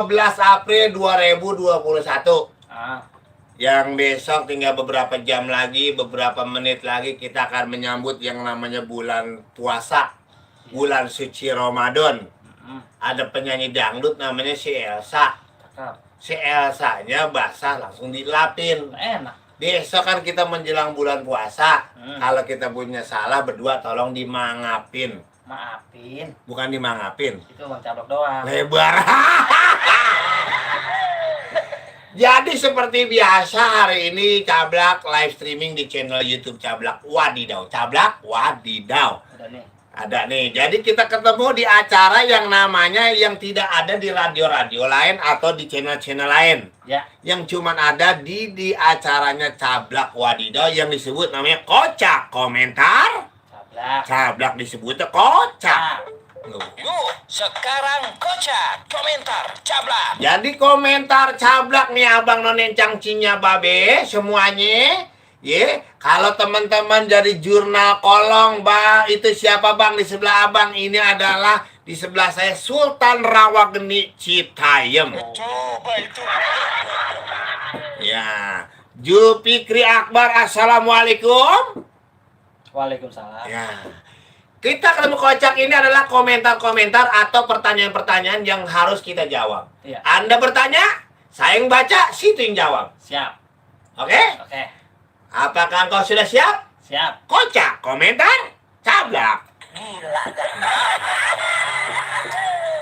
11 April 2021. Ah. Yang besok tinggal beberapa jam lagi, beberapa menit lagi kita akan menyambut yang namanya bulan puasa. Bulan suci Ramadan. Ada penyanyi dangdut namanya si Elsa. Si Elsanya basah langsung dilapin. Enak. Besok kan kita menjelang bulan puasa. Kalau kita punya salah berdua tolong dimangapin. Maafin. Bukan dimangapin. Itu Bang Cablak doang. Lebar. Jadi seperti biasa hari ini Cablak live streaming di channel YouTube Cablak Wadidaw. Cablak Wadidaw. Ada nih. Jadi kita ketemu di acara yang namanya yang tidak ada di radio-radio lain atau di channel-channel lain. Ya. Yang cuman ada di acaranya Cablak Wadidaw yang disebut namanya Kocak Komentar. Cablak disebutnya Kocak. Sekarang Kocak Komentar Cablak. Jadi komentar Cablak nih abang nonen cangcinya babe semuanya. Kalau teman-teman dari jurnal kolong, Bang, itu siapa Bang di sebelah abang? Ini adalah di sebelah saya Sultan Rawageni Citayam. Coba itu. Ya, Julfikri Akbar, assalamualaikum. Waalaikumsalam. Ya, kita ketemu Kocak ini adalah komentar-komentar atau pertanyaan-pertanyaan yang harus kita jawab. Ya. Anda bertanya, saya yang baca, situ yang jawab. Siap. Oke? Oke. Apakah engkau sudah siap? Siap. Kocak komentar Cablak.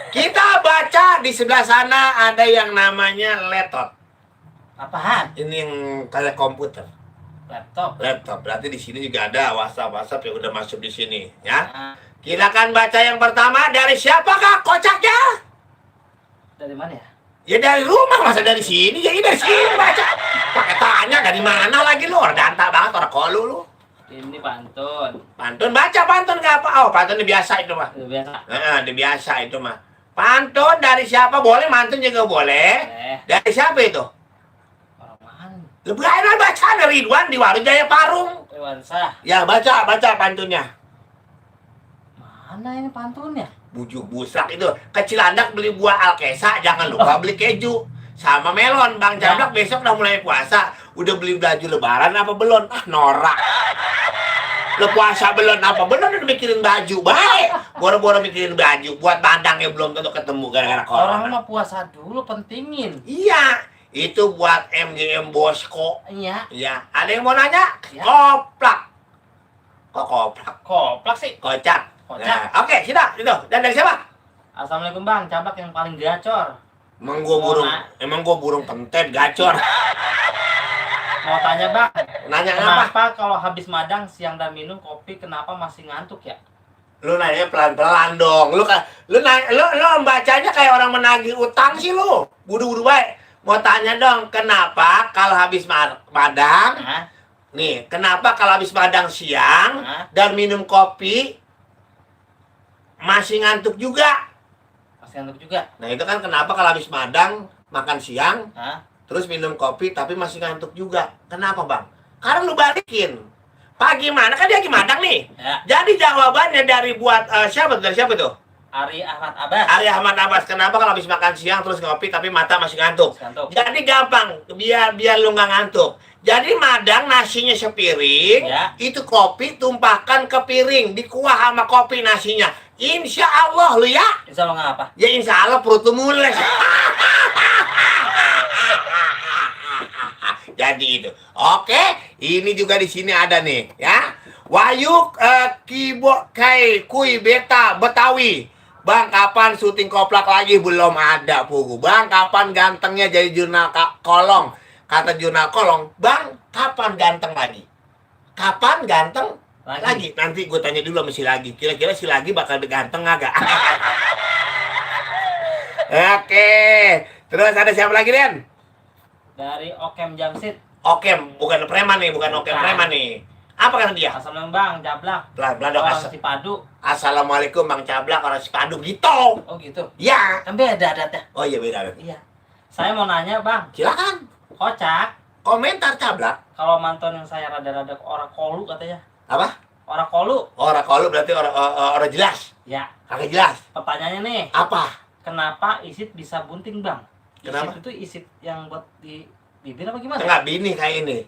Kita baca di sebelah sana ada yang namanya laptop. Apaan? Ini yang kayak komputer. Laptop. Laptop. Berarti di sini juga ada WhatsApp yang udah masuk di sini, ya. Ah. Kita akan baca yang pertama dari siapakah kocaknya? Dari mana ya? Ya dari rumah, masa dari sini? Jadi dari sini baca. Pakai tanya dari mana lagi lu? Orang danta banget, orang kolu lu. Ini pantun. Pantun, baca pantun gak apa? Oh, pantun biasa itu mah. Itu biasa. Nah, biasa itu mah. Pantun dari siapa? Boleh, mantun juga boleh. Dari siapa itu? Orang mana? Lebih enak baca dari Ridwan di Warung Jaya Parung. Dewansa. Ya, baca pantunnya. Mana ini pantunnya? Bujuk busak itu. Kecil Cilandak beli buah alkesa, jangan lupa beli keju. Sama melon, Bang Cablak besok udah mulai puasa. Udah beli baju lebaran apa belum? Ah, norak. Lo puasa belum apa belum udah mikirin baju. Baik. Boro-boro mikirin baju. Buat bandangnya belum tentu ketemu gara-gara Orang corona. mah puasa dulu pentingin. Iya. Itu buat MGM Bosco. Iya. Iya. Ada yang mau nanya? Ya. Koplak. Kok koplak? Koplak sih. Kocak. Kocak. Nah, oke, kita itu. Dan dari siapa? Assalamualaikum Bang, Cablak yang paling gacor. Emang gua burung pentet gacor. Mau tanya Bang, Nanya apa? kenapa kalau habis madang siang dan minum kopi kenapa masih ngantuk ya? Lu nanya pelan-pelan dong. Lu bacanya kayak orang menagih utang sih lu. Buru-buru baik. Mau tanya dong, kenapa kalau habis madang? Hah? Nih, kenapa kalau habis madang siang Hah? dan minum kopi masih ngantuk juga? Masih ngantuk juga? Nah, itu kan kenapa kalau habis madang makan siang Hah? terus minum kopi tapi masih ngantuk juga. Kenapa, Bang? Karena lu balikin. Pagi mana? Kan dia lagi madang nih. Ya. Jadi jawabannya dari buat siapa? Dari siapa tuh? Ari Ahmad Abbas. Ari Ahmad Abbas. Kenapa kalau habis makan siang terus ngopi tapi mata masih ngantuk? Ngantuk. Jadi gampang, biar lu nggak ngantuk. Jadi madang nasinya sepiring, Ya. itu kopi tumpahkan ke piring, dikuah sama kopi nasinya. Insya Allah lu ya. Insya Allah ngapa? Ya insya Allah perut lu mules. Jadi itu. Oke, ini juga di sini ada nih, ya. Wayuk Kibo Kai Kui Beta Betawi. Bang, kapan syuting koplak lagi? Belum ada, Pugu. Bang, kapan gantengnya jadi jurnal kolong? Kata jurnal kolong, Bang, kapan ganteng lagi? Kapan ganteng lagi? Nanti gue tanya dulu sama si Lagi. Kira-kira si Lagi bakal ganteng agak? Oke. Terus ada siapa lagi, Den? Dari Okem Jamsit. Okem, bukan preman nih, bukan Okem preman nih. Apa kata dia? Assalamualaikum Bang, Cablak. Pelan-pelan dong. Orang Cipadu. Assalamualaikum Bang Cablak, orang Cipadu gitu. Oh gitu. Ya. Kan beda adatnya. Oh iya beda. Iya. Saya mau nanya Bang, Silakan. Kocak, Komentar Cablak. kalau mantan yang saya rada-rada orang kolu katanya. Apa? Orang kolu. Orang kalau berarti orang jelas. Ya. Kagak jelas. Pertanyaannya nih, Apa? kenapa isit bisa bunting, Bang? Kenapa? Isit itu isit yang buat di bibir apa gimana? Enggak, bini kayak ini.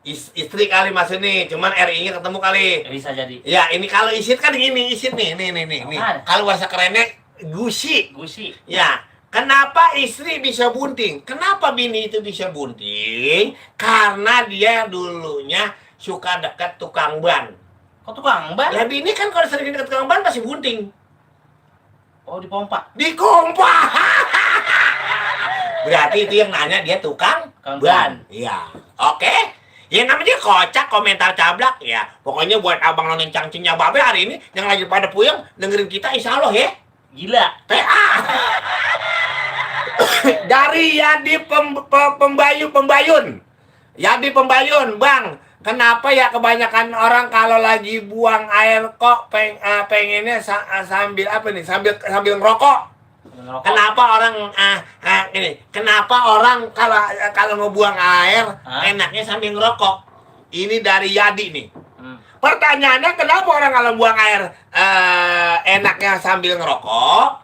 Istri kali maksud nih, cuman RI-nya ketemu kali. Bisa jadi. Ya, ini kalau isit kan gini, isit nih. Nih. Apaan? Kalau bahasa kerennya gusi. Gusi. Ya, kenapa istri bisa bunting? Kenapa bini itu bisa bunting? Karena dia dulunya suka dekat tukang ban. Kok tukang ban? Lah bini kan kalau sering dekat tukang ban pasti bunting. Oh, dipompa. Di kompa. Berarti itu yang nanya dia tukang Tukang ban. ban. Iya. Oke. Ya namanya kocak komentar cablak ya. Pokoknya buat abang nonton cangcingnya babe hari ini yang lagi pada puyeng dengerin kita insya Allah ya. Gila. PA. Dari Yadi Pembayun. Yadi Pembayun, Bang. Kenapa ya kebanyakan orang kalau lagi buang air kok pengennya sambil apa nih? Sambil ngerokok. Ngerokok. Kenapa orang ini? Kenapa orang kalau ngebuang air enaknya sambil ngerokok? Ini dari Yadi nih. Pertanyaannya kenapa orang kalau buang air enaknya sambil ngerokok?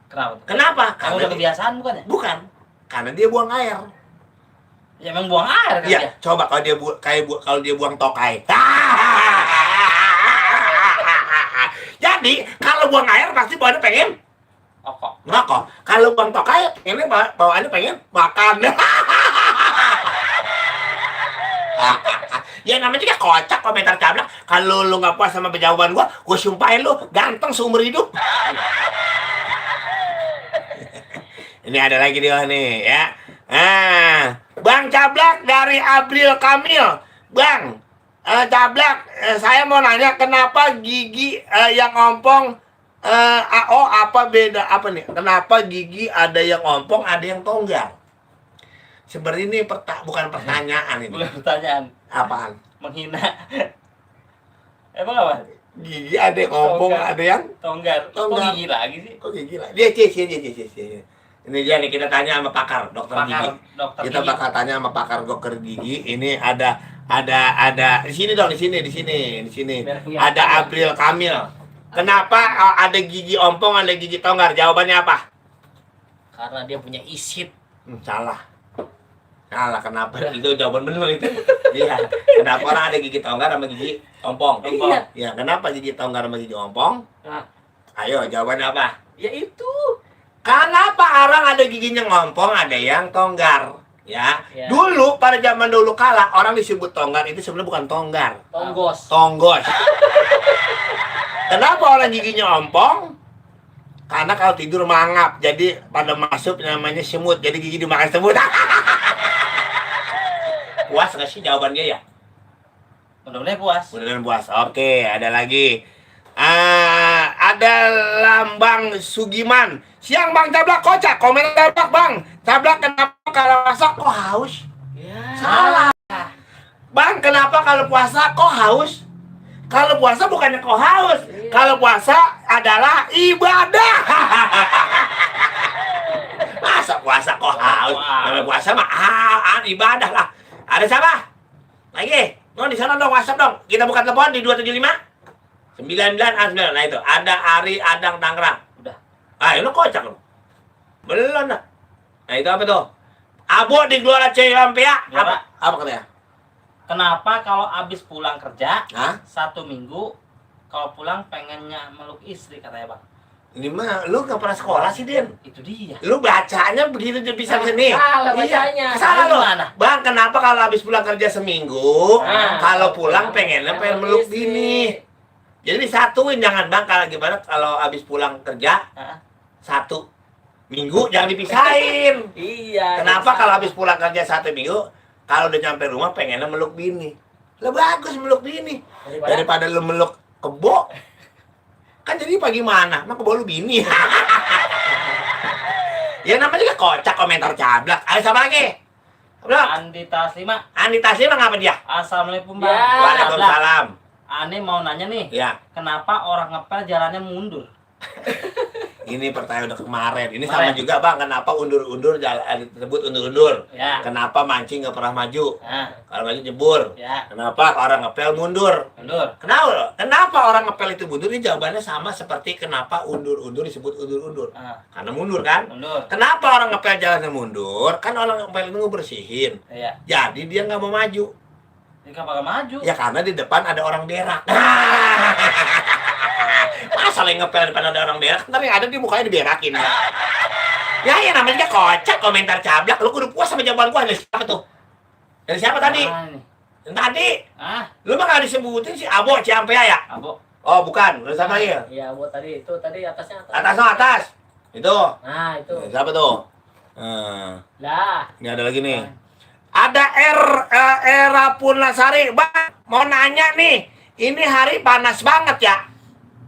Kenapa? Kenapa? Kamu udah kebiasaan bukan ya? Bukan. Karena dia buang air. Ya emang buang air kan Iya, ya? coba kalau dia kalau dia buang tokai. Jadi kalau buang air pasti bawaannya pengen Rokok. ngerokok. Kalau buang tokai ini bawaannya pengen makan. Ya namanya juga kocak komentar cablak. Kalau lu nggak puas sama jawaban gua sumpahin lu ganteng seumur hidup. Ini ada lagi dia nih ya. Bang Cablak dari April Kamil. Bang Cablak, saya mau nanya kenapa gigi yang ompong apa beda apa nih? Kenapa gigi ada yang ompong, ada yang tonggang? Sebenarnya ini bukan pertanyaan ini. Bukan pertanyaan. Apaan? Menghina. Emang apa? Gigi ada yang ompong, Tonggang. ada yang Tonggar. Kok Tonggar. gigi lagi sih? kok gigi lah. Dia. Ini dia nih kita tanya sama pakar dokter gigi. Pakar dokter Kita gigi. bakal tanya sama pakar dokter gigi. Ini ada di sini dong, di sini. Biar kelihatan. Ada April Kamil. Kenapa ada gigi ompong, ada gigi tonggar? Jawabannya apa? Karena dia punya isit. Salah. Kenapa? Itu jawaban bener itu. Iya. Kenapa orang ada gigi tonggar sama gigi ompong? Iya. Ya, kenapa gigi tonggar sama gigi ompong? Nah, Ayo, jawabannya apa? ya itu. Kenapa orang ada giginya ngompong, ada yang tonggar? Ya. Ya. Dulu pada zaman dulu kala orang disebut tonggar itu sebenarnya bukan tonggar, Tonggos. tonggos. Kenapa orang giginya ompong? Karena kalau tidur mangap, jadi pada masuk namanya semut, jadi gigi dimakan semut. Puas nggak sih jawaban dia ya? Mudah-mudahan puas. Mudah-mudahan puas. Oke, ada lagi. Ada Lambang Sugiman. Siang Bang Cablak, kocak. Komentar Bang. Cablak kenapa kalau puasa kok haus? Ya. Salah. Bang, kenapa kalau puasa kok haus? Kalau puasa bukannya kok haus. Iya. Kalau puasa adalah ibadah. Masa puasa kok haus? Kalau puasa mah ibadah lah. Ada siapa? Lagi? No, di sana dong, WhatsApp dong. Kita buka telepon di 275 99 Nah itu, ada Ari Adang Tangerang. Udah. Lu kocak lu. Belum dah. Nah itu apa tuh? Abo di Gelora Ciampea. Gelora. Apa katanya? Kenapa kalau abis pulang kerja Hah? 1 minggu kalau pulang pengennya meluk istri katanya Bang? Ini mah lu gak pernah sekolah sih, Din. Itu dia. Lu bacanya begitu dia bisa sini. Salah bacanya. Salah lu. Gimana? Bang, kenapa kalau habis pulang kerja seminggu, Ah. kalau pulang pengennya pengen meluk istri. bini. Jadi disatuin, jangan Bang, kalau gimana kalau habis pulang kerja Hah? 1 minggu jangan dipisahin. Iya. Kenapa kalau habis pulang kerja 1 minggu, kalau udah nyampe rumah pengennya meluk bini? Lah bagus meluk bini daripada lu meluk kebo. Kan jadi bagaimana? Mah kebo lu bini. Ya namanya juga kocak komentar cablak. Ayo sama lagi. Bro, Andi Taslima. Andi Taslim ngapa dia? Assalamualaikum Bang. Ya. Waalaikumsalam. Ane mau nanya nih, Ya. kenapa orang ngepel jalannya mundur? Ini pertanyaan udah kemarin. Ini Kemarin. sama juga bang. Kenapa undur-undur jalan tersebut undur-undur? Ya. Kenapa mancing nggak pernah maju? Nah, Kalau maju jebur. ya. Kenapa orang ngepel mundur? Mundur. Kenapa? Kenapa orang ngepel itu mundur? Ini jawabannya sama seperti kenapa undur-undur disebut undur-undur. Nah, Karena mundur kan? mundur. Kenapa orang ngepel jalannya mundur? Kan orang ngepel itu ngebersihin. Iya. Jadi dia nggak mau maju. Ini bakal maju. Ya karena di depan ada orang berak. Masa yang ngepel depan ada orang berak, ntar yang ada di mukanya diberakin. Ya namanya kocak komentar cablak. Lu kudu puas sama jawaban gua. Dari siapa tuh? Dari siapa tadi? Ah, ini. Yang tadi. Ah, Lu mah gak disebutin si Abo Ciampea ya? Abo. Oh bukan, lu sama lagi ya? Iya, buat tadi itu tadi atasnya atas. Atas no atas. Itu. Nah, itu. Siapa tuh? Lah, Ini ada lagi nih. Ada Era Punasari. Bang, mau nanya nih. Ini hari panas banget ya?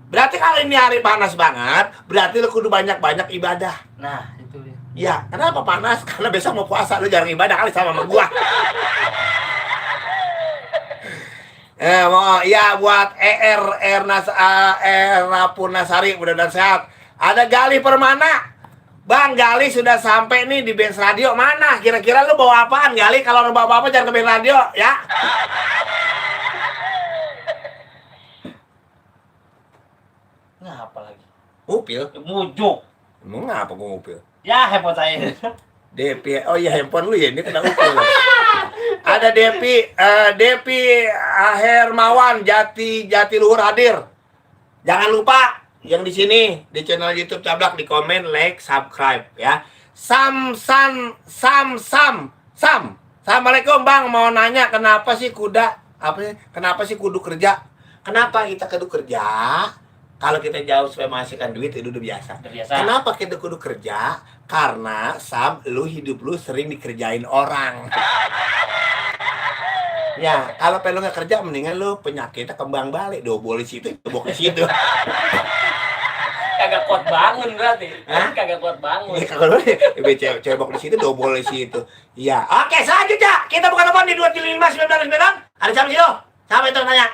Berarti kalau ini hari panas banget, berarti lu kudu banyak-banyak ibadah. Nah, itu dia. Ya, kenapa panas? Karena besok mau puasa, lu jarang ibadah kali sama gua. Ya buat Era Punasari, mudah-mudahan sehat. Ada Gali Permana. Bang, Gali sudah sampai nih di Benz Radio. Mana? Kira-kira lu bawa apaan, Gali? Kalau lu bawa apa-apa jangan ke Benz Radio, ya. Ngapa lagi? Upil? Mujuk. Emang ngapa gua upil? Ya, handphone saya. Depi, oh iya handphone lu ya, ini kena upil. Ada Depi Hermawan Jatiluhur hadir. Jangan lupa yang di sini di channel YouTube Cablak di komen, like, subscribe ya. Sam. Assalamualaikum Bang, mau nanya kenapa sih kenapa sih kudu kerja? Kenapa kita kudu kerja? Kalau kita jauh supaya menghasilkan duit itu udah biasa. Udah biasa. Kenapa kita kudu kerja? Karena hidup lu sering dikerjain orang. Ya, kalau pengen lu nggak kerja, mendingan lu penyakitnya kembang balik, dobol di situ, dobol ke situ. kagak kuat bangun berarti. Hah? Kagak kuat bangun. Ya, kalau cebok di situ, dobol di situ. Iya, oke selanjutnya kita buka telepon di 275 19 Ada siapa sih lo? Siapa itu nanya?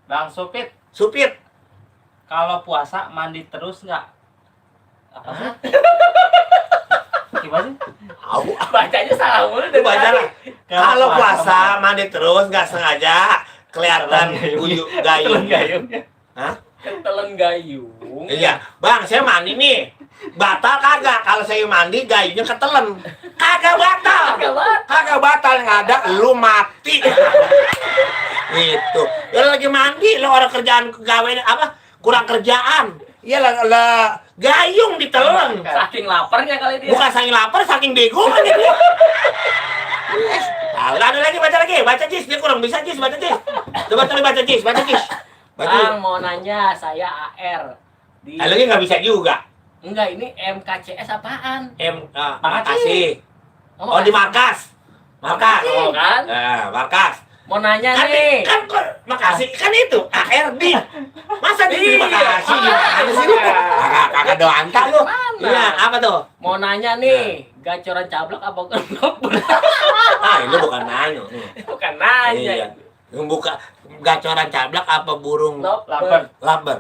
Bang Supit, Supir. kalau puasa mandi terus nggak? Apa? Gimana sih? Au, Bacanya salah mulu itu baca lah. Kalau puasa mandi mandi terus nggak sengaja kelihatan gayung. Telan gayung. Hah? Telan gayung. Iya, Bang, saya mandi nih. Batal kagak? Kalau saya mandi gayungnya ketelen. Kagak batal. Kagak batal. Kagak batal, yang ada lu mati. Itu. Ya lagi mandi, lo orang kerjaan gawe apa? Kurang kerjaan. Iya lah gayung ditelen. Saking laparnya kali dia. Bukan saking lapar, saking bego kan dia. Nah, ada lagi, baca Jis, dia kurang bisa Jis, baca Jis. Coba baca Jis. Bang, mau nanya, saya AR. Di... Lagi nggak bisa juga. Enggak, ini MKCS apaan? Makasih. Oh, di markas. Markas. Oh, kan? Markas. Mau nanya Kan, nih. kan kok makasih kan itu ARD. Masa di Iya. makasih? Ada sih lu. Kakak doang tak lu. Mana? Iya, apa tuh? Mau nanya nih, gacoran cablak apa genop? Ah, ini bukan nanya. Bukan nanya. Iya. Yang buka gacoran cablak apa burung Lapar. laber.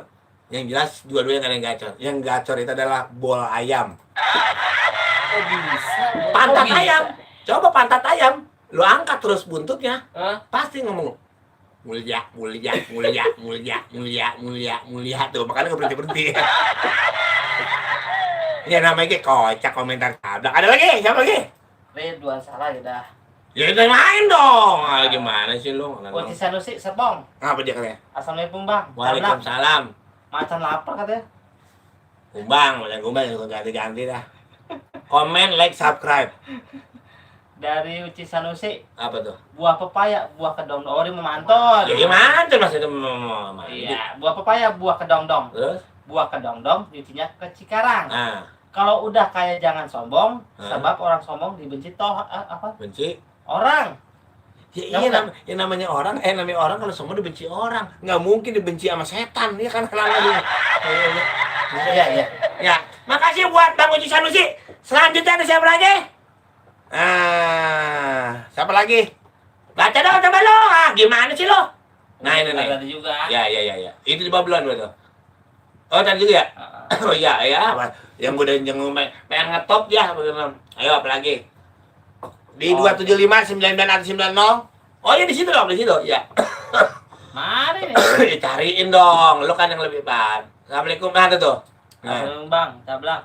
Yang jelas dua-duanya nggak ada yang gacor. Yang gacor itu adalah bola ayam. Kok bisa? Pantat Kok bisa? ayam. Coba pantat ayam. Lu angkat terus buntutnya. Hah? Pasti ngomong mulia tuh, makanya nggak berhenti. Ya namanya kayak kocak komentar cablak. Ada lagi? Siapa lagi? Ridwan salah ya dah. Ya itu main dong. Gimana sih lu? Uci Sanusi Sebong. Apa dia katanya? Assalamualaikum Bang. Cablak. Waalaikumsalam. Macan lapar katanya. Kumbang, ganti-ganti dah. Komen, like, subscribe. Dari Uci Sanusi, Apa tuh? buah pepaya, buah kedong. Oh, dia memantau. Ya gimana tuh mas itu Iya, buah pepaya, buah kedong-dong. Terus? Buah kedong-dong nyucinya ke Cikarang. Nah, Kalau udah kaya jangan sombong, Hah? sebab orang sombong dibenci apa? benci. Orang. Ya Ya iya, udah. yang namanya orang kalau semua dibenci orang. Nggak mungkin dibenci sama setan, ya kan kenapa dia? Iya, iya. Ya, makasih buat Bang Uci Sanusi. Selanjutnya ada siapa lagi? Siapa lagi? Baca dong, coba lo. Gimana sih lo? Nah, ini nih. Ada juga. Ya. Itu di Babylon betul. Oh, tadi juga ya? Ah, Oh iya, ya. Yang udah pengen ngetop dia. Ayo, apalagi? Di Oh. 275 9990. Oh iya di situ dong, di situ. Ya. Mana nih? Cariin dong. Lu kan yang lebih ban. Assalamualaikum. Nah, tuh. Nah. Langsung bang, cablak.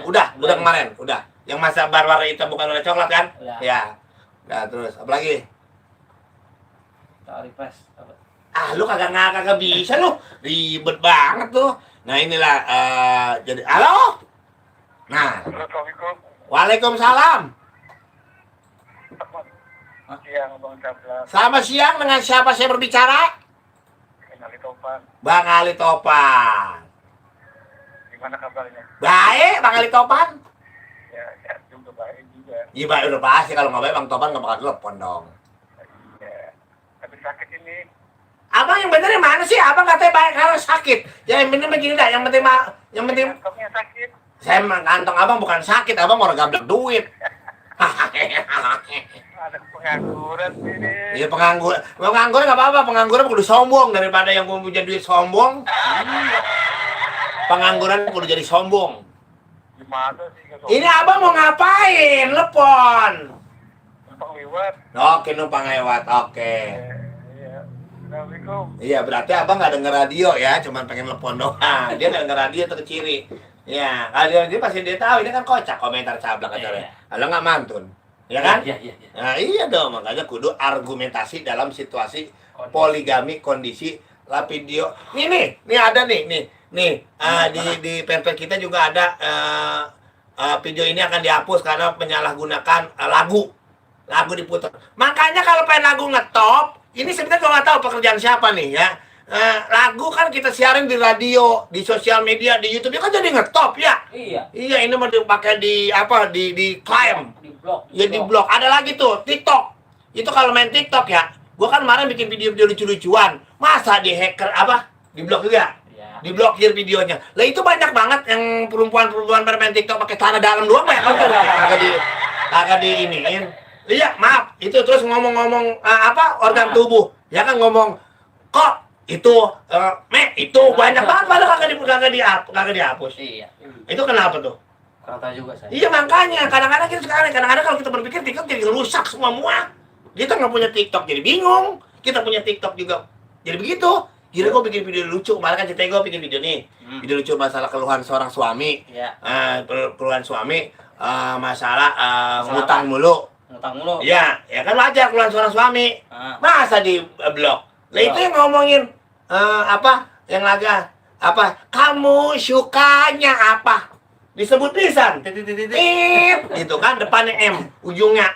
Udah kemarin, udah. Yang masa bar warna hitam bukan warna coklat kan? Udah. Ya. Udah terus, apa lagi? Request. Ah, lu kagak bisa lu. Ribet banget tuh. Nah, inilah jadi halo. Nah, Assalamualaikum. Waalaikumsalam. Siang Bang Cabla. Selamat siang, dengan siapa saya berbicara? Kenali Topan. Bang Ali Topan. Gimana kabarnya? Baik, Bang Ali Topan. Ya, sehat juga baik juga. Iya, baik, udah pasti kalau nggak baik Bang Topan nggak bakal telepon dong. Ya, tapi sakit ini. Abang yang bener yang mana sih? Abang katanya baik kalau sakit. Ya yang bener begini dah, yang penting Kantongnya sakit. saya kantong abang bukan sakit, abang mau gablek duit. Ada pengangguran ini. Iya pengangguran nggak apa-apa, pengangguran kudu sombong daripada yang mau punya duit sombong. Pengangguran kudu jadi sombong. Gimana sih? Ini abang mau ngapain? Telepon. Numpang lewat. Oke, numpang lewat. Oke. Iya. Assalamualaikum. Iya, berarti abang nggak denger radio ya, cuman pengen telepon doang. Dia nggak denger radio itu ciri. Ya, kalau dia pasti dia tahu ini kan kocak komentar cablak aja. Iya. Kalau nggak mantun, ya kan? Iya, iya, iya. Nah, iya dong, makanya kudu argumentasi dalam situasi poligami kondisi lah video. Nih ada nih. Di fanpage kita juga ada video ini akan dihapus karena menyalahgunakan lagu diputar. Makanya kalau pengen lagu ngetop, ini sebenarnya gua nggak tahu pekerjaan siapa nih ya. Lagu kan kita siarin di radio, di sosial media, di YouTube, ya kan jadi ngetop ya. Iya. Iya, ini mau dipakai di claim. Di blok. Ya di blog. Ada lagi tuh TikTok. Itu kalau main TikTok ya, gua kan kemarin bikin video lucu-lucuan. Masa di hacker di blog juga? Iya. Diblokir videonya. Lah itu banyak banget yang perempuan pada main TikTok pakai celana dalam doang ya. Kagak di iniin. Iya, maaf. Itu terus ngomong-ngomong organ tubuh. Ya kan ngomong kok itu itu banyak banget padahal kagak dihapus. Iya. Itu kenapa tuh? Kurang tahu juga saya. Iya makanya, kadang-kadang kalau kita berpikir TikTok jadi rusak semua. Kita nggak punya TikTok jadi bingung. Kita punya TikTok juga jadi begitu. Kira gue bikin video lucu, kemarin kan ceritanya gue bikin video nih. Video lucu masalah keluhan seorang suami. Iya. Keluhan suami, masalah Masalah ngutang mulu. Ngutang mulu. Iya, ya kan wajar keluhan seorang suami. Ah. Masa di blok? Lah itu yang ngomongin yang laga kamu sukanya apa? Disebut pisan. Itu kan depannya M, ujungnya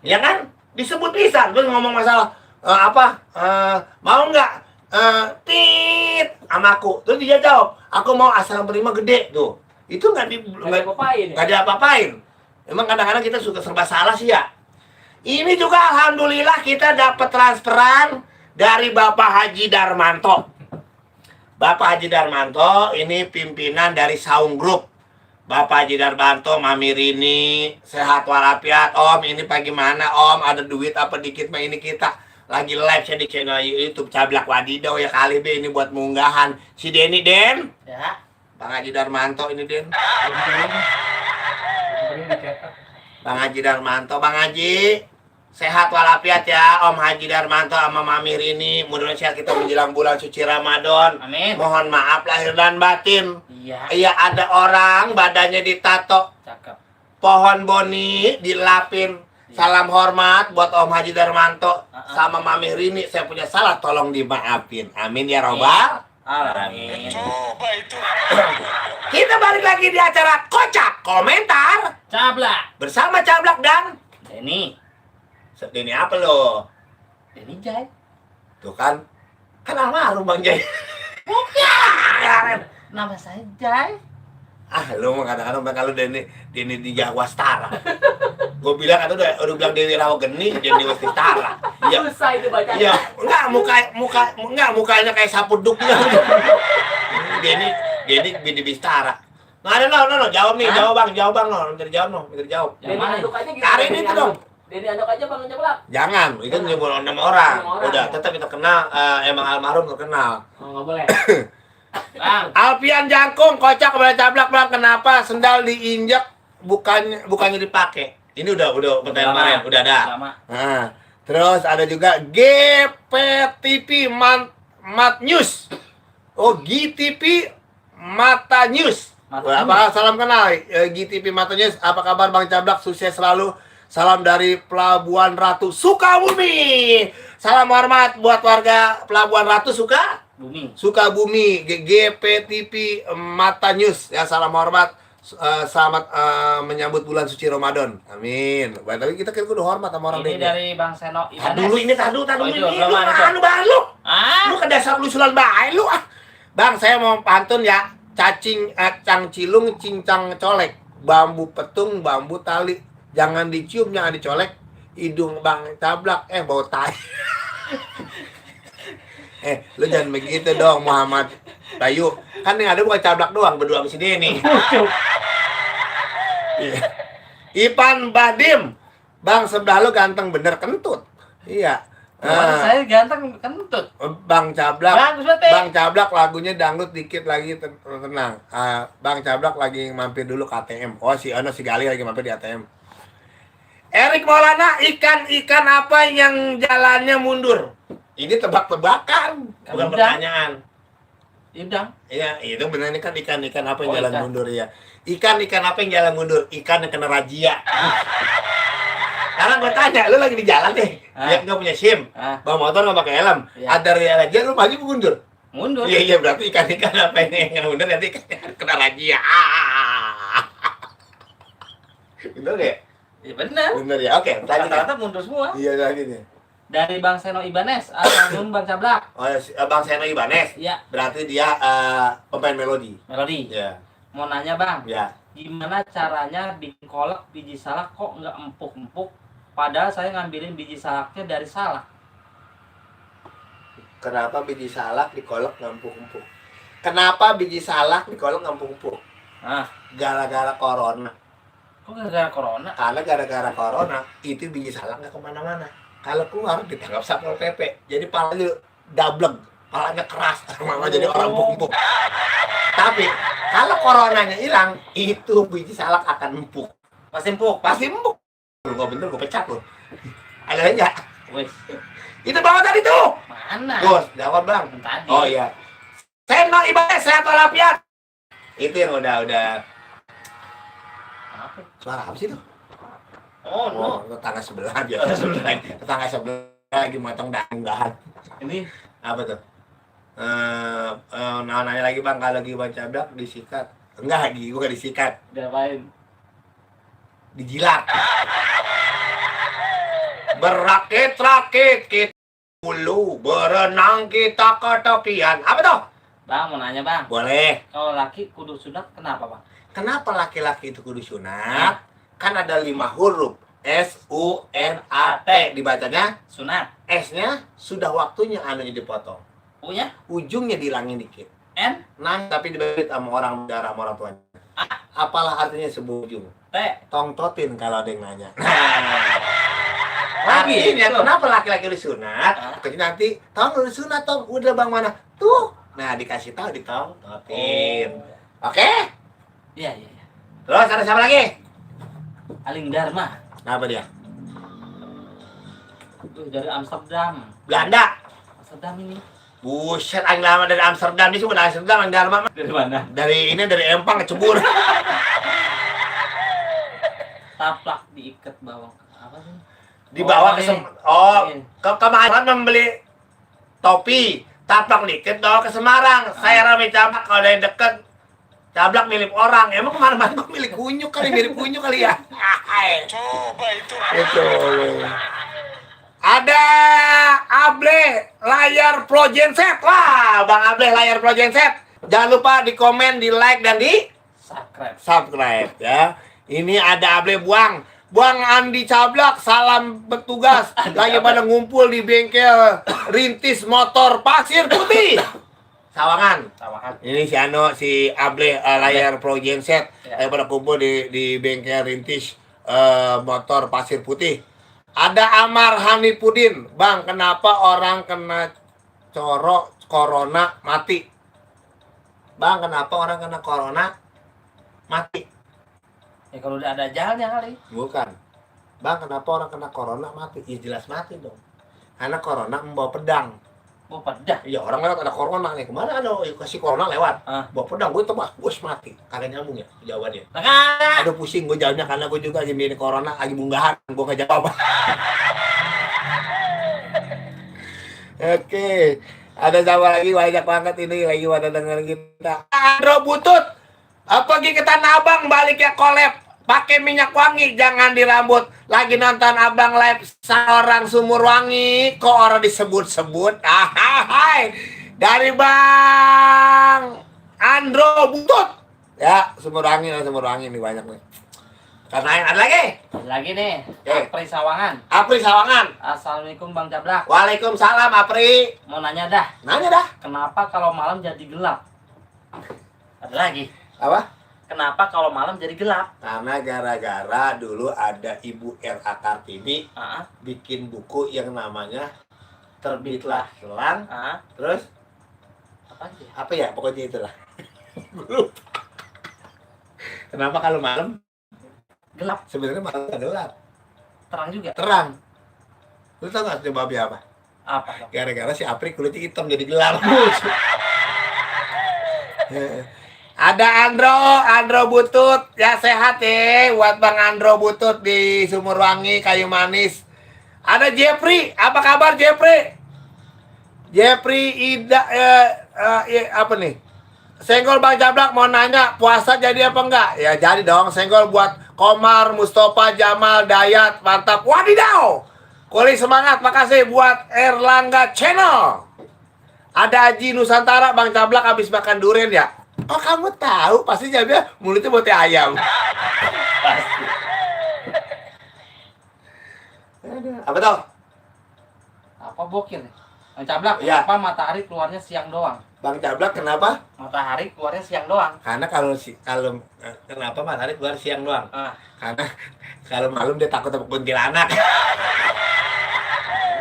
ya kan? Disebut pisan. Terus ngomong masalah mau nggak sama aku. Terus dia jawab, aku mau asal berima gede tuh. Itu nggak diapa-apain. Emang kadang-kadang kita suka serba salah sih ya. Ini juga alhamdulillah kita dapat transferan dari Bapak Haji Darmanto. Bapak Haji Darmanto ini pimpinan dari Saung Group. Bapak Haji Darmanto, Mami Rini, sehat walafiat. Om, ini bagaimana Om? Ada duit apa dikit mah ini kita lagi live saya di channel YouTube Cablak Wadidaw ya kali ini buat munggahan. Si Denny Den. Ya. Bang Haji Darmanto ini Den. Bang Haji Darmanto, Bang Haji. Sehat walafiat ya Om Haji Darmanto sama Mami Rini. Mudah-mudahan sehat kita menjelang bulan suci Ramadan. Amin. Mohon maaf lahir dan batin. Iya. Iya ada orang badannya ditato, Cakep. pohon boni dilapin. Salam hormat buat Om Haji Darmanto sama Mami Rini. Saya punya salah tolong dimaafin. Amin ya robbal. Amin. Coba itu. Kita balik lagi di acara Kocak Komentar Cablak. bersama Cablak dan Denny. Denny apa lo? Denny Jai. Tuh kan almarhum Bang Jai. Bukan. Nama saya Jai. Lu mah kadang-kadang kalau Denny di Jawa Stara. Gue bilang kan udah bilang Dewi Rawageni, Denny Wastara. Iya. Susah itu bacanya. Iya, mukanya kayak sapuduk gitu. Denny Bidi Bistara. Nah, no, jawab nih, jawab Bang, minta dijawab. Denny mana? aduk aja gitu. Cari ini tuh dong. Denny aduk aja Bang Cablak. Jangan, itu nyebut nama orang. Nama orang. Udah, tetap kita kenal, emang almarhum terkenal. Oh, enggak boleh. Bang, Alfian Jangkung, kocak boleh cablak bang. Kenapa sendal diinjak bukannya dipakai? Ini udah pertanyaan kemarin, udah ada. Lama. Nah, terus ada juga GPTV Mat News. Oh, GTV Mata News. Apa salam kenal GTV Mata News. Apa kabar Bang Cablak? Sukses selalu. Salam dari Pelabuhan Ratu Sukabumi. Salam hormat buat warga Pelabuhan Ratu Sukabumi. GPTV Mata News. Ya, salam hormat. Selamat menyambut bulan suci Ramadan. Amin. Baik, tapi kita kan kudu hormat sama orang Ini dari Bang Seno Ibanes. Dulu ini tadu Oh, ini. itu, belum ada itu. Anu baru. Ah, Lu ke dasar lusulan bae lu ah. Bang, saya mau pantun ya. Cacing cang cilung cincang colek. Bambu petung, bambu tali. Jangan dicium, jangan dicolek. Hidung Bang Cablak bau tai. Lu jangan begitu dong Muhammad Bayu. Kan yang ada bukan Cablak doang, berdua sama si Denny. Iya. Ipan Badim. Bang, sebelah lu ganteng bener kentut. Iya. saya ganteng kentut. Bang Cablak. Bagus banget, Bang Cablak lagunya dangdut dikit lagi tenang. Bang Cablak lagi mampir dulu ke ATM. Oh, si Gali lagi mampir di ATM. Erik Maulana, ikan apa yang jalannya mundur? Ini tebak-tebakan, bukan Udang. pertanyaan. Udang. Iya, itu benar ini kan ikan apa yang Oh, jalan ikan. mundur ya. Ikan apa yang jalan mundur? Ikan yang kena razia. Karena gue tanya, lu lagi di jalan nih, dia nggak punya SIM, bawa motor nggak pakai helm, Iya. ada razia, lu maju mundur. Mundur. Iya, berarti ikan apa ini yang mundur nanti kena razia. Bener ya? Ya benar. Bener ya. Oke, tanya. Rata-rata mundur semua. Iya lagi nih. Dari Bang Seno Ibanes, Assalamualaikum Bang Cablak. Oh, Bang Seno Ibanes. Iya, Berarti dia pemain melodi. Melodi. Iya. Mau nanya Bang, Ya. gimana caranya bikin kolak biji salak kok nggak empuk-empuk? Padahal saya ngambilin biji salaknya dari salak. Kenapa biji salak dikolok ngampuk-empuk? Kenapa biji salak dikolok ngampuk-empuk? Ah, Gara-gara corona. kok gara-gara corona? Karena gara-gara corona itu biji salak nggak kemana-mana. Kalau keluar ditangkap satpol PP. Jadi palanya dableng, palanya keras, malah jadi orang empuk-empuk. Tapi kalau coronanya hilang, itu biji salak akan empuk. Pasti empuk. Pasti empuk. Gue bener, gue pecat lo. Ada aja. Wes, Itu bawa tadi tuh. mana? Bos, jawab bang. Tadi. Oh iya. Seno Ibanes sehat walafiat. Itu yang udah. Apa? Suara apa sih tuh? Oh, no. Tetangga sebelah biasa. Tetangga sebelah lagi motong dahan. Ini Apa tuh? Nanya lagi bang, kalau lagi Bang Cablak disikat. Enggak lagi, bukan disikat. diapain? Dijilat. Berakit-rakit kita dulu, berenang kita ke tepian. Apa tuh? Bang, mau nanya Bang. Boleh. Kalau laki kudu sunat kenapa Bang? Kenapa laki-laki itu kudu sunat? Kan ada 5 huruf. S-U-N-A-T. Dibacanya Sunat. S-nya sudah waktunya anunya dipotong. U-nya? Ujungnya dihilangin dikit. N? Nah, tapi dibalik sama orang darah sama orang tuanya. Apalah artinya sebuah ujung? T? Tongtotin kalau ada yang nanya. Oh, Artinya gitu. kenapa laki-laki disunat? Tapi nanti, Tong lu disunat Tong, udah bang mana? Tuh. Nah dikasih tahu ditongtotin. Oke? Iya. Terus ada siapa lagi? Aling Dharma. Apa dia? Tuh dari Amsterdam. Belanda. Amsterdam ini. Buset, Ang Dharma dari Amsterdam. Ini cuma dari Amsterdam, Ang Dharma mah. Dari mana? Dari Empang kecebur. Taplak diikat bawang. Apa sih? Dibawa ke kemarin membeli topi. Taplak dikit bawa ke Semarang. Saya Rame Cablak kalau ada yang deket. Cablak milik orang. Emang kemarin-kemarin gue milik kunyuk kali, mirip kunyuk kali ya. Coba itu. Itu. Ada Able layar Pro Genset. Wah, Bang Able layar Pro Genset. Jangan lupa di komen, di like dan di subscribe ya. Ini ada Able Buang Andi Cablak, salam bertugas. Lagi pada ngumpul di bengkel Rintis Motor Pasir Putih. Sawangan. Ini si si Able layar Pro Genset. Lagi pada kumpul di bengkel Rintis Motor Pasir Putih. Ada Amar Hanipudin, Bang, kenapa orang kena corona mati? Bang, kenapa orang kena corona mati? Ya kalau udah ada ajalnya kali. Bukan. Bang, kenapa orang kena corona mati? Ya jelas mati dong. Karena corona membawa pedang. Oh, pedah. Iya, orang lewat ada corona nih. Kemana ada kasih corona lewat? Ah. Bawa pedang, gue tebak, gue mati. Kagak nyambung ya jawabannya. Nah, Aduh pusing gue jawabnya karena gue juga lagi mikirin corona, lagi munggahan, gue gak jawab. Oke, ada siapa lagi banyak banget ini lagi pada dengerin kita. Andro Butut, pergi ke Tanah Abang balik ya collab, pakai minyak wangi, jangan di rambut. Lagi nonton abang live seorang Sumur Wangi, kok orang disebut-sebut? Hai, dari Bang Andro Butut. Ya, Sumur Wangi nih banyak nih. Karena yang ada lagi. ada lagi nih. Oke. Apri Sawangan. Apri Sawangan. Assalamualaikum Bang Jablak. Waalaikumsalam Apri. Mau nanya dah, Nanya dah. kenapa kalau malam jadi gelap? Ada lagi. Apa? Kenapa kalau malam jadi gelap? Karena gara-gara dulu ada Ibu R.A. Kartini Ah, bikin buku yang namanya Terbitlah Selang. Terus apa aja? apa ya? Pokoknya itulah. Gua lupa. Kenapa kalau malam? Gelap, Sebenarnya malam nggak gelap, terang juga. terang. Lu tau nggak sebabnya apa? Apa dong? Gara-gara si Apri kulitnya hitam jadi gelap. Ada Andro Butut, ya sehat ya, buat Bang Andro Butut di Sumur Wangi, Kayu Manis. Ada Jeffrey, apa kabar Jeffrey? Jeffrey Ida, apa nih? Senggol Bang Jablak mau nanya, puasa jadi apa enggak? Ya jadi dong, senggol buat Komar, Mustafa, Jamal, Dayat, mantap. Wadidaw! Kuli semangat, makasih buat Erlangga Channel. Ada Haji Nusantara, Bang Jablak habis makan durian ya? Oh kamu tahu, pasti jawabnya mulutnya buat ayam. Pasti. Apa tau? Apa bokil nih? Bang Jablak, Iya. kenapa matahari keluarnya siang doang? Bang Jablak kenapa? Matahari keluarnya siang doang. Karena kalau kenapa matahari keluar siang doang? Ah, Karena kalau malam dia takut sama kuntilanak.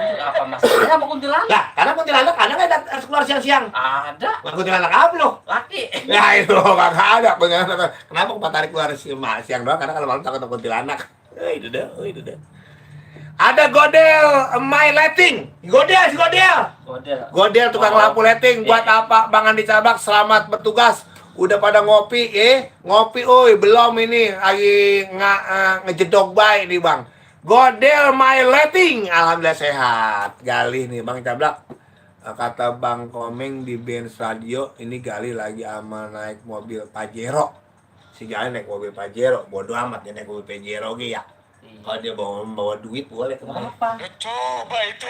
ini apa masalahnya sama kuntilanak? Lah, karena kuntilanak karena nggak harus keluar siang-siang. Ada, Bukan kuntilanak apa lo? laki. Ya itu kagak ada kuntilanak. Kenapa matahari keluar siang doang? Karena kalau malam takut sama kuntilanak. Itu dah. Ada Godel My Lighting. Godel. Godel tukang lampu lighting. Buat apa Bang Andi Cabak? Selamat bertugas. Udah pada ngopi, ngopi, belum ini lagi ngejedok baik nih Bang. Godel My Lighting, alhamdulillah sehat. Galih nih Bang Cablak. Kata Bang Komeng di Benz Radio, ini Galih lagi ama naik mobil Pajero. Si Galih naik mobil Pajero, bodoh amat dia naik mobil Pajero gitu ya. Kalau dia bawa duit boleh kemana? Kenapa? Coba itu.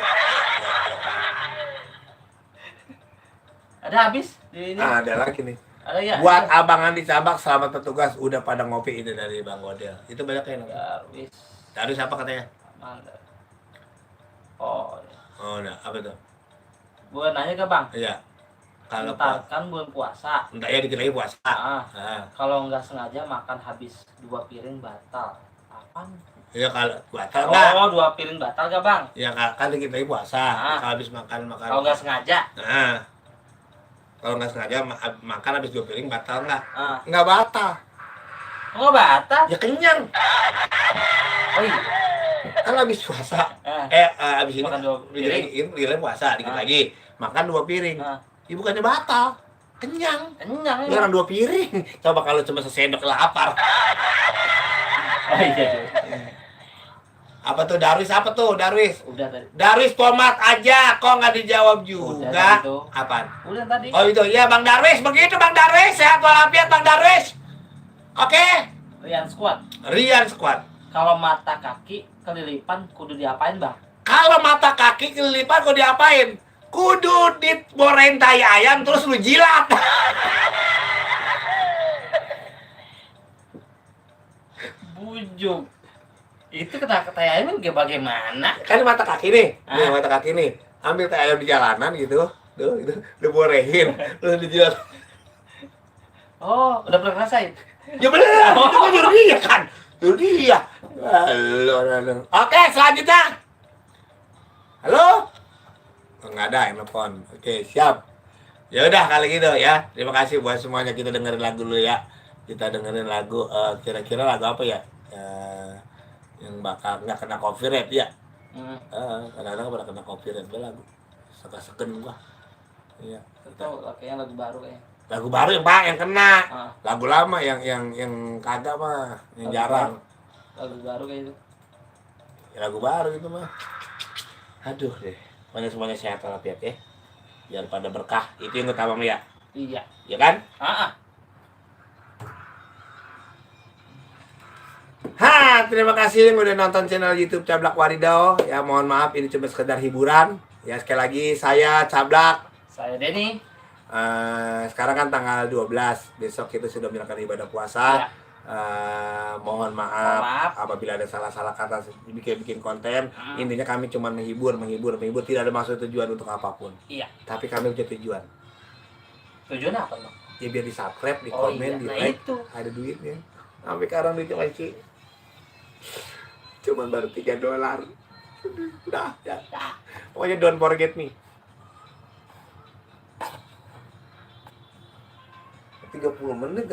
Ada habis di ini? Ada lagi nih. Ada ya? Buat Abang Andi Cabak, selamat bertugas. Udah pada ngopi itu dari Bang Godel. Itu banyak yang Darwis. Tadi siapa katanya? Mana? Oh, Oh, nah, apa tuh? gue nanya ke Bang. Iya. Kalau Ntar kan bulan puasa. entar ya dikit lagi puasa. Ah, Nah, kalau nggak sengaja makan habis 2 piring batal. Apaan? ya kalau batal enggak? Oh, 2 piring batal gak Bang? Ya kan dikit lagi puasa. Kalau habis makan. Kalau nggak sengaja. Nah, kalau nggak sengaja makan habis 2 piring batal nggak? Ah, Nggak batal. nggak batal? Ya kenyang. Oh iya. Kan habis puasa. Habis ini Makan 2 piring. ini puasa dikit lagi. Makan 2 piring. Ah, Ya bukannya batal. Kenyang. kenyang Ini ya. orang 2 piring. Coba kalau cuma sesendok lapar. Oh iya. Apa tuh Darwis? Apa tuh Darwis? Udah tadi. Darwis tomat aja, kok nggak dijawab juga? Udah, itu. Apaan? Udah tadi. Oh itu, ya Bang Darwis, begitu Bang Darwis, sehat walafiat Bang Darwis. Oke, Rian Squad. Rian Squad. Kalau mata kaki kelilipan kudu diapain Bang? Kalau mata kaki kelilipan kok diapain? Kudu diborain tai ayam terus lu jilat. Bujuk. Itu kata ayam juga bagaimana? Kan mata kaki nih, nih Ah. mata kaki nih. Ambil tai ayam di jalanan gitu, tuh, itu, diborehin, terus dijilat. Oh, udah pernah ngerasain? Ya bener, itu kan nyuruh dia kan. Nyuruh dia. Halo. Oke, selanjutnya. Halo? Oh, nggak ada yang nelfon. Oke, siap. Ya udah kali gitu ya. Terima kasih buat semuanya. Kita dengerin lagu dulu ya. Kita dengerin lagu kira-kira lagu apa ya? Yang bakal nggak kena copyright ya. Kadang-kadang pada kena copyright lagu. Seken gua. Iya. Itu kayaknya lagu baru kayaknya. Lagu baru yang Pak yang kena. Ah. Lagu lama yang kagak mah, yang Lagu jarang. Lagu baru kayak itu. Ya, lagu baru itu mah. Aduh deh. Semuanya sehat walafiat ya. Biar pada berkah. Itu yang utama ya. Iya. Ya kan? Terima kasih yang udah nonton channel YouTube Cablak Waridau. Ya mohon maaf ini cuma sekedar hiburan. Ya sekali lagi saya Cablak. Saya Denny. Sekarang kan tanggal 12. Besok kita sudah menjalankan ibadah puasa. Ya. Mohon maaf apabila ada salah-salah kata bikin konten. Intinya kami cuma menghibur, tidak ada maksud tujuan untuk apapun. Iya. Tapi kami punya tujuan. Tujuannya apa dong? Ya biar di subscribe, di Oh, komen, iya. di Nah, like. itu. Ada duitnya. Sampai sekarang duitnya masih cuman baru $3. Udah, ya. Pokoknya don't forget me. 30 menit